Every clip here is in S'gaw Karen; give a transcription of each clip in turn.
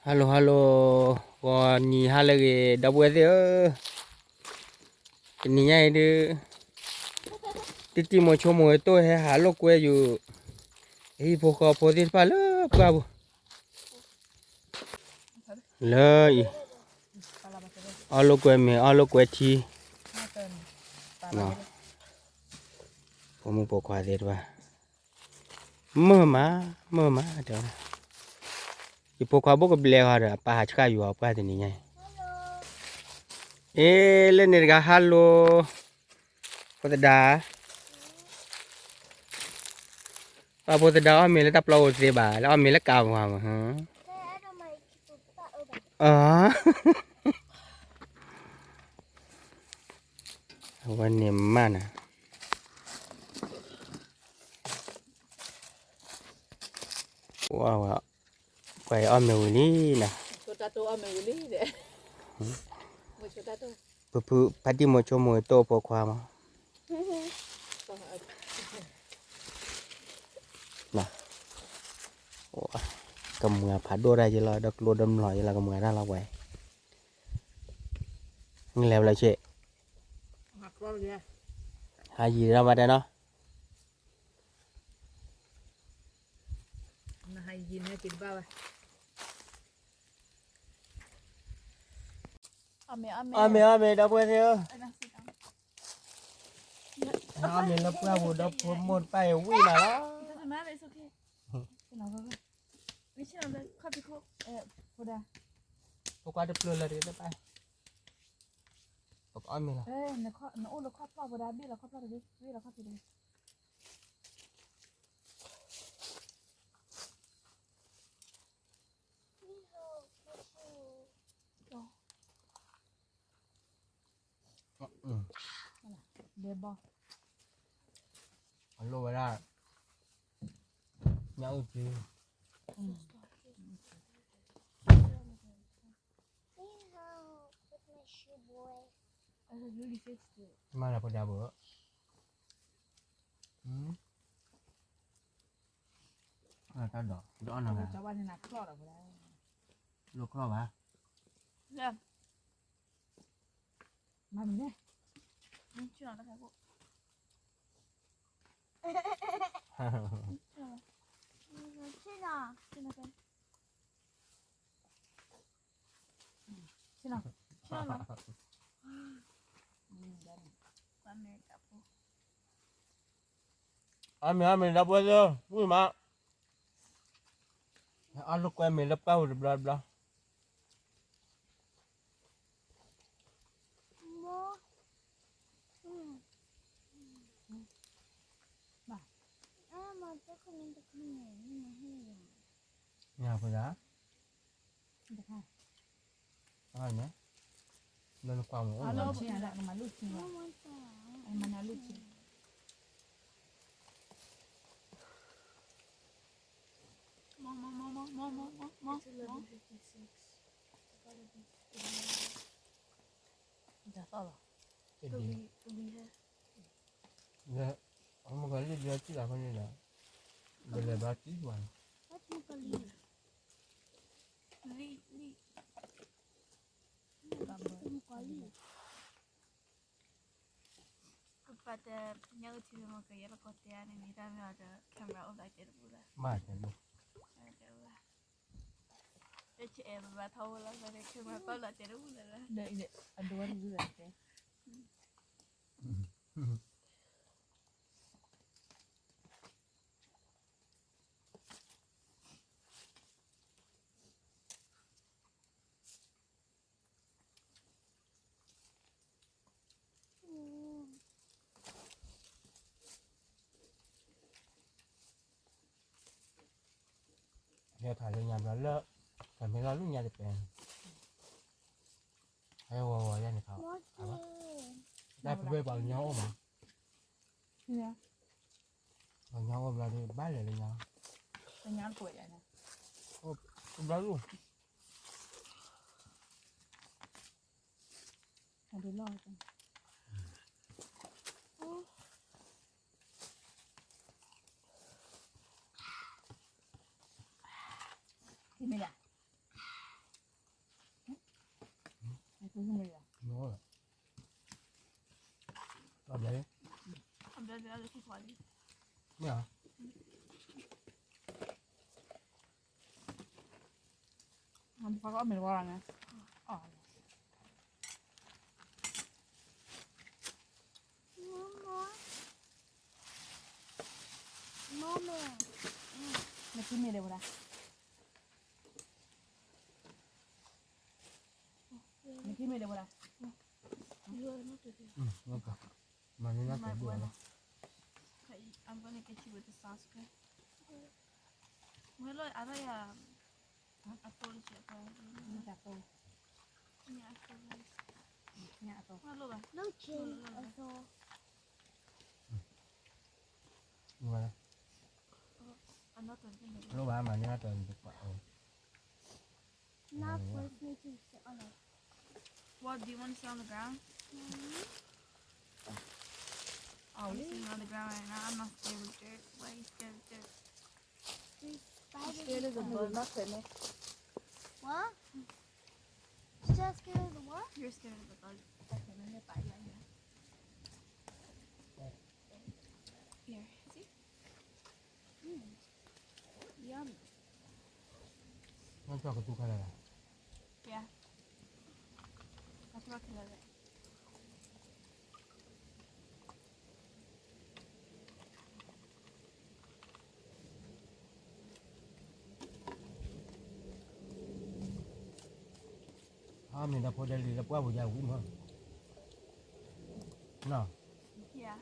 ဟါလိၤဟါလိၤ, ဂီၤနံၤဟါလၢအဂ့ၤ ဒီပုၢ်ဝဲၢ်သ့ၣ်ဧၢ, တနံၤညါအံၤဒုး တံၢ်တံၢ်မိၤဆိမိၤတိၢ်ဟဲဟးလိာ်ကွဲယုာ် ဟံၣ်ဖိဃီဖိသ့ၣ်တဖၣ်လၢပှၢ်ပူၤ လၢအံၤ အီၣ်လိာ်ကွဲမ့ၤ အီၣ်လိာ်ကွဲထံ ဖိမုၣ်ဖိခွါသ့ၣ်တဖၣ် မုာ်မး မုာ်မးတဲဝဲဒၣ်, ယဖိခွါဘိၣ်ကဘျဲးဃီဒီး အပၢ်ဟးဆှၣ်ယွၤအပှၢ်တနံၤညါအံၤ, အ့ လၢန့ၣ်တဂၤ ဟါလိၤ, ဖိသဒါ, ပၢ်ဖိသဒါအီၣ်မ့ၤလၢတၢ်ပျီပူၤတသ့ဘၣ် လၢအီၣ်မ့ၤလၢကးပူၤမး, အ အဝဲန့ၣ်မးနၤ, ဝဲ ပှၤအံၤအီၣ်မ့ၤဝံၤလံနၤ, ပဖုဖါတံၢ်မိၤဆိမိၤတိၢ်ဖိခွါမး, ကမၤဖးဒိၣ်တၢ်ယလီၤ ဒီးကျိဒီးမျိာ်ယလီၤ ကမၤတၢ်လီၤပှၤအံၤ, နလဲၤဘျီဆ့, ဟးယံၤတၢ်ဘၣ်တဲနီၤ အီၣ်မ့ၤအီၣ်မ့ၤ ဒီပုၢ်ဝဲၢ်သ့ၣ်ဧၢ, အီၣ်မ့ၤလၢပှၢ်ပူၤ ဒီဖိမိၢ်တဖၣ်အံၤဝံၣ်နၤလီၤ, ဖိခွါတပျၢၤလၢတဂ့ၤတပၢ်, ပကအီၣ်မ့ၤလီၤ, နအိၣ်လၢခီၣ်ဖျီၣ်ဖိဒၣ် ဘ့ၣ်လီၤခီၣ်ဖျီၣ်တဂ့ၤ ဘ့ၣ်လီၤခီၣ်ဖျီၣ်တဂ့ၤ အလိၣ်ဝဲဒၣ် ညၣ်အုၣ်က့, မၤလၢပဒါဘၢ, တၢ်ဒီး လိၣ်ကျီၢ်ဘၣ်, မၤမံၤန့ၣ်, အီၣ်မ့ၤအီၣ်မ့ၤ ဒီပုၢ်ဝဲၢ်သ့ၣ်ဧၢ, ဝံၣ်မး, အီၣ်လိာ်ကွဲမ့ၤလၢပှၢ်ပူၤတဘျီတဘျီ ညၣ်ဖိဒၣ်, တခါန့ၣ်, လၢနကွၢ်မ့ၢ်အိၣ်, မၤနၤလူၢ်ထံ, မၤနၤလူၢ်ထံ, တၢ်သီၣ်လီၤ, မကလံၤဒ်အီၣ်ကံၣ်လီၤဖဲန့ၣ်ဒီး, ကလဲၤဘၣ်ကံၣ်ပှၤန့ၣ်, ပပၢ်တဲ, ညၣ်အုၣ်ထံမ့ၢ်ကယဲၢ်လၢကီၢ်တဲန့ၣ် မ့ၢ်တၢ်မ့ၢ်အီၤဒီး camera အိၣ်ဘၣ်တဲတဘူၣ်လၢ, ဘၣ်တဲတဘူၣ်, တဆဲးအဲၣ်ဘၣ်ဘၣ်ထီဘိလီၤ camera ကွၢ်လီၤတဲတဘူၣ်လၢလၢ, အဒိဝဲတဘူၣ်လၢတဲ ဟဲထီၣ်လၢညါဘျီလၢ, တၢ်မ့ၢ်လီၤလူညါတပဲ, ဟဲဝီၤဝီၤယဲန့ၣ်ခါ, တၢ်ပဝဲပှၤကညီအိၣ်မး, ပှၤကညီအိၣ်ဘျီဒီး ဘၣ်လဲၤလၢညါ, တဘျီလူ မ့ၢ်ဒၣ်, မ့ၢ်ဧါ, နထံၣ်မ့ၢ်ဒဲးဝဲဒၣ်, နထံၣ်မ့ၢ်ဒဲးဝဲဒၣ်, မၤန့ၢ်နၤတဒူၣ်လီၤ, I'm gonna get you with the sauce, okay? မ့ၢ်လီၤ အသီယၤ, အသိတကဲးအသိ, မ့ၢ်တၢ်သိ, မ့ၢ်အသိ, မ့ၢ်အသိ, မ့ၢ်လိၣ်ဘၣ်, လိၣ်ဘၣ်, လိၣ်ဘၣ်, မၤန့ၢ်နၤတဒူၣ်လီၤ, Not first need to sit on it. What, do you want to sit on the ground? Mm-hmm. Oh, we're sitting on the ground right now. I'm not scared of dirt. Why are you scared of dirt? These spiders. Scared of the bug. What? You're scared of the what? You're scared of the bug. Here, see? Mm. Yum. နကၠီကတူၢ်ခါလၢ်လၢ်, yeah, အကၠီခဲလၢာ်လၢ်, အမ့ၢ်ဒီးဖိဒဲလံလၢပှၢ်ပူၤယၤဝံၤမး, နီၤ, yeah.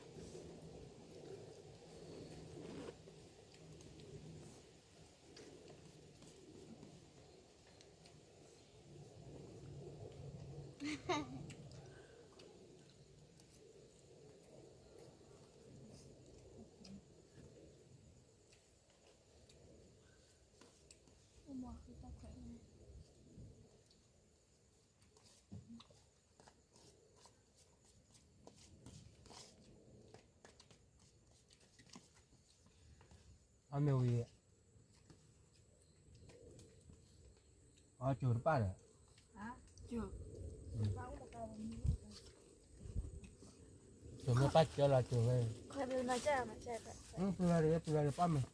အမ့ၢ်ဝံၤ, အီၣ်ကၠိတပၣ်ဒီး, ကၠိမ့ၢ်ပၣ်ကၢလီၤကၠိဝဲ, ပျုၤလီၤဒီး ပျုၤလီၤဒီးပၣ်မ့ၢ်, ပ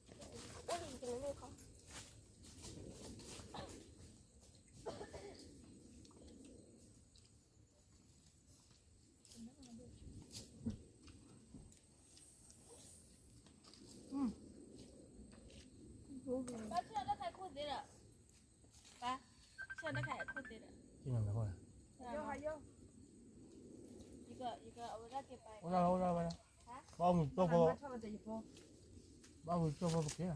ၢ်ဆၢတၢ်ခါခိၣ်သ့ဒီး, ပၢ်ဆၢတၢ်ခါခိၣ်သ့ဒီး, ယက, ယက, အဝဲဒၣ်ကဲပၢ်, အိၣ်ဒၣ်ဝဲ, ဘၣ်မုၢ်ကၠိဖိ, ဘၣ်မုၢ်ကၠိဖိပကဲ,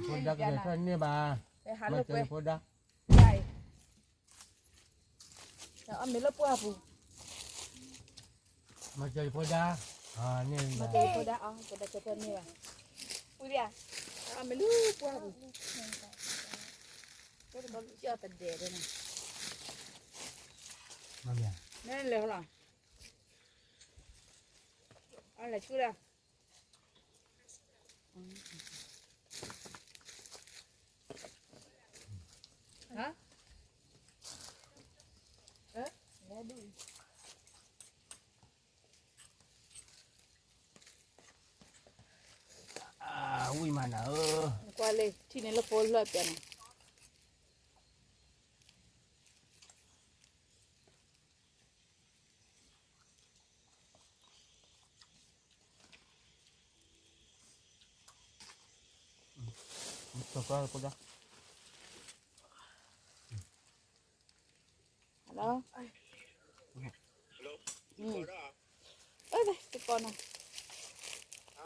ဖိဒါကလဲၤထီၣ်န့ၢ်ဘၣ်, မၤစၢၤဖိဒါ အီၣ်မ့ၤလၢပှၢ်ပူၤ, မၤစၢၤဖိဒါ, မၤစၢၤဖိဒါ, ဖိဒါဆၢထၢၣ်န့ၢ်ဘၣ်, ဝံၤဒၣ်, အီၣ်မ့ၤလၢပှၢ်ပူၤ, တဒ်သိးလၢကၠီၣ်တဒဲးဒၣ်, မ့ၢ်လဲၤလီၤ, အလဲၤဆူလၢ ဝံၣ်မးနၤဧၢ, ကွၢ်လၢထံၣ်န့ၣ်လၢဖိလၢပျၢၤန့ၣ်,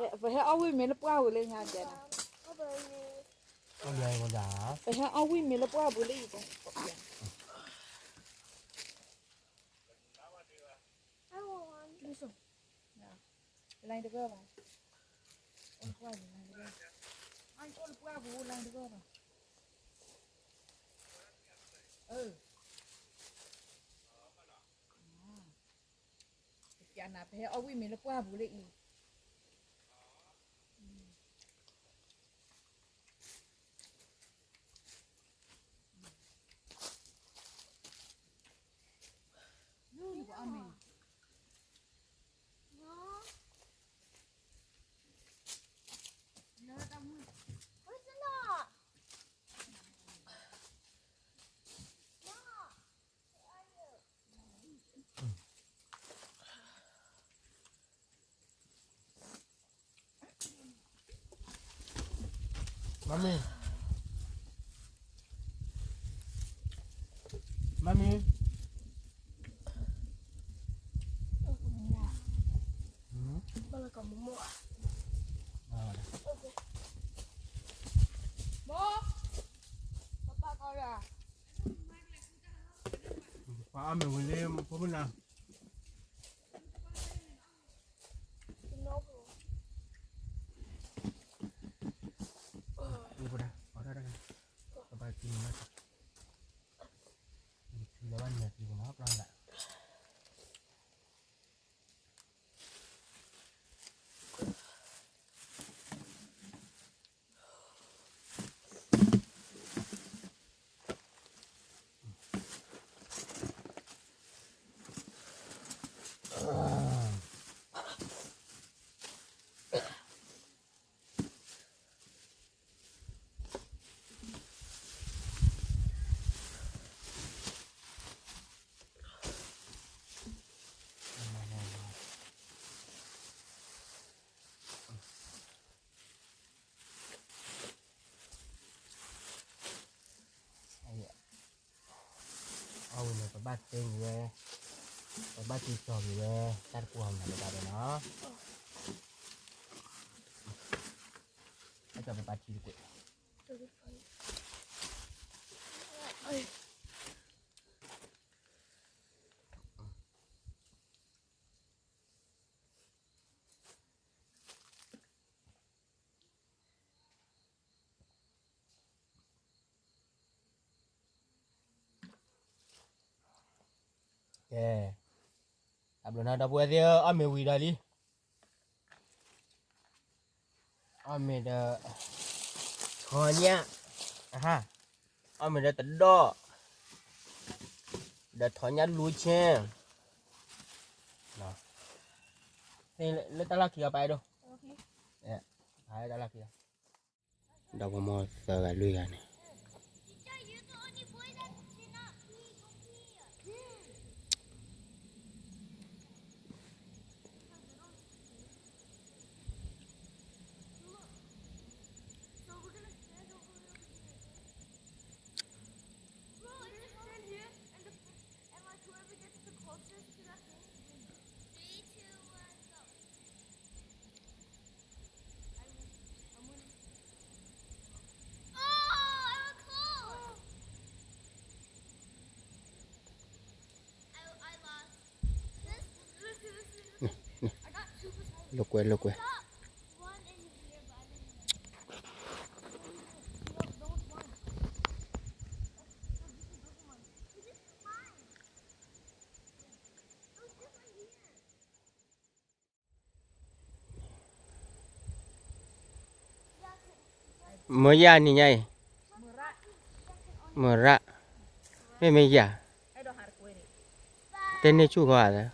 ပဟဲအီၣ်ဝံၣ်မ့ၤလၢပှၢ်ပူၤလၢညါဒဲးနၤ, ပဟဲအီၣ်ဝံၣ်မ့ၤလၢပှၢ်ပူၤလၢအံၤ, လၢတဂၢၢ်ဘၣ်, အိၣ်လၢပှၢ်ပူၤလၢတဂၢၢ်ဘၣ်, အၢ, ပျၢၤနၤ ပဟဲအီၣ်ဝံၣ်မ့ၤလၢပှၢ်ပူၤလၢအံၤ, မမီၤ, မမီၤ, ပှၤအီၣ်မ့ၤဝံၤလံ ဖိမုၣ်နၤ. အဝဲန့ၣ် ပဘၣ်တဲဝဲ, ပဘၣ်တဲကီၤက့ၤဝဲ တၢ်တကွီၢ်မနုၤဒၣ်ဒီးနီၤ, အဲၣ်ဒိးပပာ်ထံတကွဲး. ကဲ, တၢ်ဘျုးနီၤ ဒီပုၢ်ဝဲၢ်သ့ၣ်ဧၢ, အီၣ်မ့ၤဝံၤဒီးလံ. အီၣ်မ့ၤဒီး ထီၣ်ညၣ်, အဟါ, အီၣ်မ့ၤဒီးတဒီၣ်, ဒီးထီၣ်ညၣ်လူၤဆ့, လၢတၢ်လီၢ်ခံအီၤပာ်အဲၣ်ဒိး, တၢ်လီၢ်ခံအီၤ, ဒီးပှၤမီၤသၢဂၤလွံၢ်ဂၤန့ၣ် လိာ်ကွဲ လိာ်ကွဲ. မၢယၤနံၤညါအံၤ, မၢရၣ်, မ့မ့ၢ်ယၤ, တဲန့ၢ်ဆူၣ်ဃီဧါ,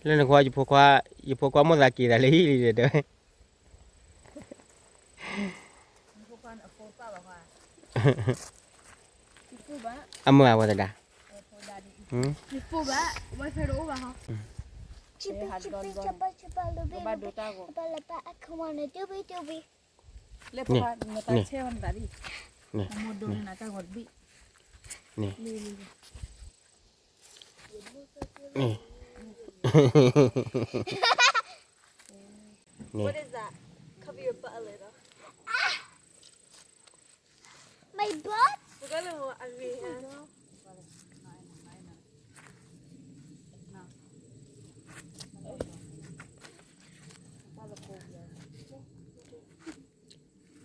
လၢနကွၢ် ယဖိခွါ, ယဖိခွါမိၢ်သးက့ၤသးလၢဟံၣ်လံဒီး အမၢအဝဲသဒါ, လၢပှၤနတၢ်ဆဲးဝဲနသးဒ်, န့ၣ်, န့ၣ်, န့ၣ်,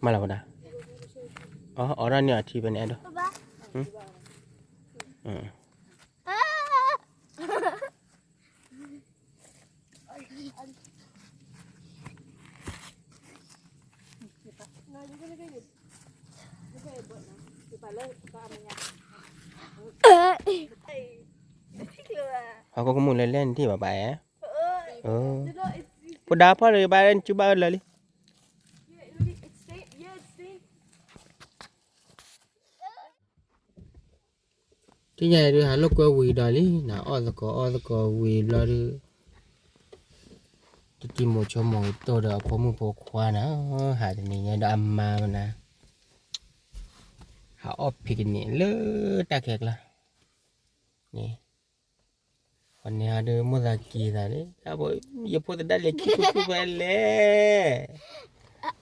မၤလၢဝဲဒၣ်, အီၣ်ဒၣ်န့ၢ်အထံဖဲန့ၣ်အဲၣ်ဒိး, ဟီၣ်ခိၣ်ကမူၣ် လဲၤလဲၣ်နထံၣ်ဘၣ်ဘၣ်ဧါ, ဖိဒါဖီၣ်လၢဘၣ်နစုဘၣ်အၢလၢာ်လံ. သ့ၣ်ညါဒုး ဟးလိာ်ကွဲဝံၤဒီးလံနၤ, အီၣ်သကိးအီၣ်သကိးဝံၤဘျီဒုး, တံၤမိၤဆိကမိၣ်ကတိၤဒီးအဖိမုၣ်ဖိခွါနၤ, ဟးတနံၤညါဒီးအမါမနၤ, ဟးအီၣ်ဖံးကနံၣ်လၢတၢ်ခဲကျါန့ၣ်, ပှၤန့ၣ်ဟးဒီးမိၢ်သးက့ၤသးန့ၣ်, ယဖိသဒါလဲၤခံဖုဖုဖဲလဲၣ်,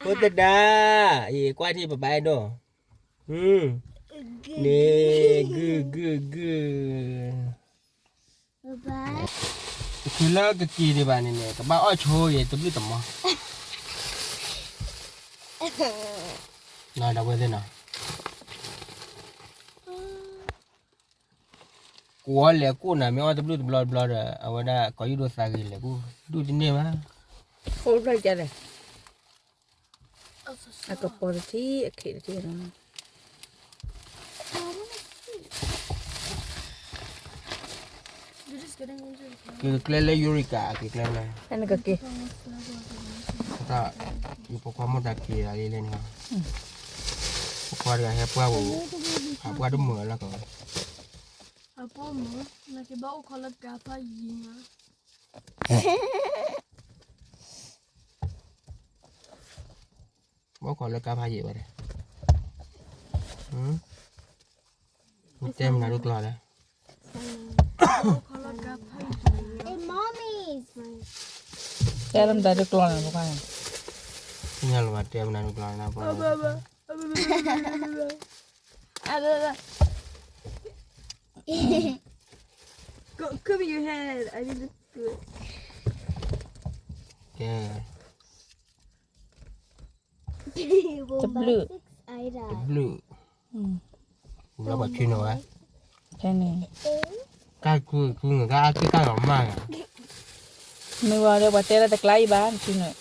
ဖိသဒါ, ယကွၢ်ထံၣ်ပပၢ်အဲၣ်ဒိၣ်, န့ၣ်, ဂုၢ်ဂုၢ်ဂုၢ် တချုးလၢကက့ၤဒံးဘၣ်န့ၣ်န့ၣ် ကဘၣ်အီၣ်ဆိဂ့ၤတဘျုးတမီၤ, ဒီပုၢ်ဝဲၢ်သ့ၣ်နီၤ, ကိးအီၤလဲၤကိၣ်နၤ မ့ၢ်အီၣ်တဘျုးတဘျီတဘျီဒီး အဝဲဒၣ်ကိးယုၢ်ဒိၣ်သးဂ့ၤလဲၤကိၣ် ဒူၣ်တန့ၢ်ဘၣ်, အိၣ်ဖျၢၣ်ကလဲၣ် အကပီၤတထံၣ်အခ့တထံၣ်လီၤ, က့ၤကျဲလၢယူရံကၤ က့ၤကျဲလၢ, နကက့ၤ, ယဖိခွါမိၢ်တၢ်က့ၤလီၤလံလဲၣ်န့ၣ်, ဖိခွါတဂၤဟဲပှၢ်ပူၤ, ဟးပှၢ်တမုာ်လၢကီး, အဖိမုၣ်, နကဘၣ်အိၣ်ခိးလၢကါဖးယံၤညါ ဘၣ်အိၣ်ခိးလၢကါဖးယံၤဝဲ, နတဲမနုၤဒုးကျီၢ်လဲၣ်, Hey, mommy. တဲလၢမတၤဒုးကျီၢ်န့ၣ် ဖိခွါန့ၣ်, သ့ၣ်ညါလၢၤဘၣ် တဲမနုၤဒုးကျီၢ်န့ၣ်, အဘဘ, Go, cover your head. I mean, let's do it. ကဲ, တဘျုး, တဘျုး, လၢပှၤဆံနုာ်ဝဲ, ဖဲန့ၣ်, ကၢ်ကုကုနုာ် ကၢ်အါက့ၢ်ကၢ်လီၤမၢ်, မ့ၢ်ဝဲဒီး ပှၤတဲလၢတကျါအံၤဘၣ် နဆံနုာ်,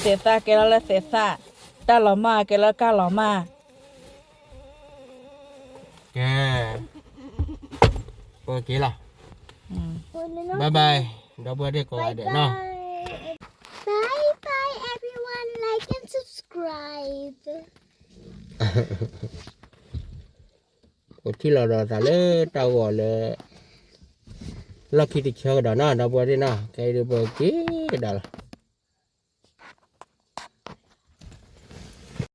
သဲးသၣ်ကဲလီၤလၢသဲးသၣ်, တၢ်လီၤမၢ်ကဲလၢကၢ်လီၤမၢ်, ကဲ, ပက့ၤလီၤ, bye bye, ဒီပုၢ်ဝဲၢ်ကိးဂၤဒဲးနီၤ, bye bye everyone, like and subscribe. အိၣ်ထံၣ်လီၤဒီးသးလၢတၢ်ဂီၤလၢ လီၢ်ခံတဆၢကဒီးနီၤ ဒီပုၢ်ဝဲၢ်သ့ၣ်နီၤ ခဲအံၤဒုးပက့ၤကဒီးလီၤ.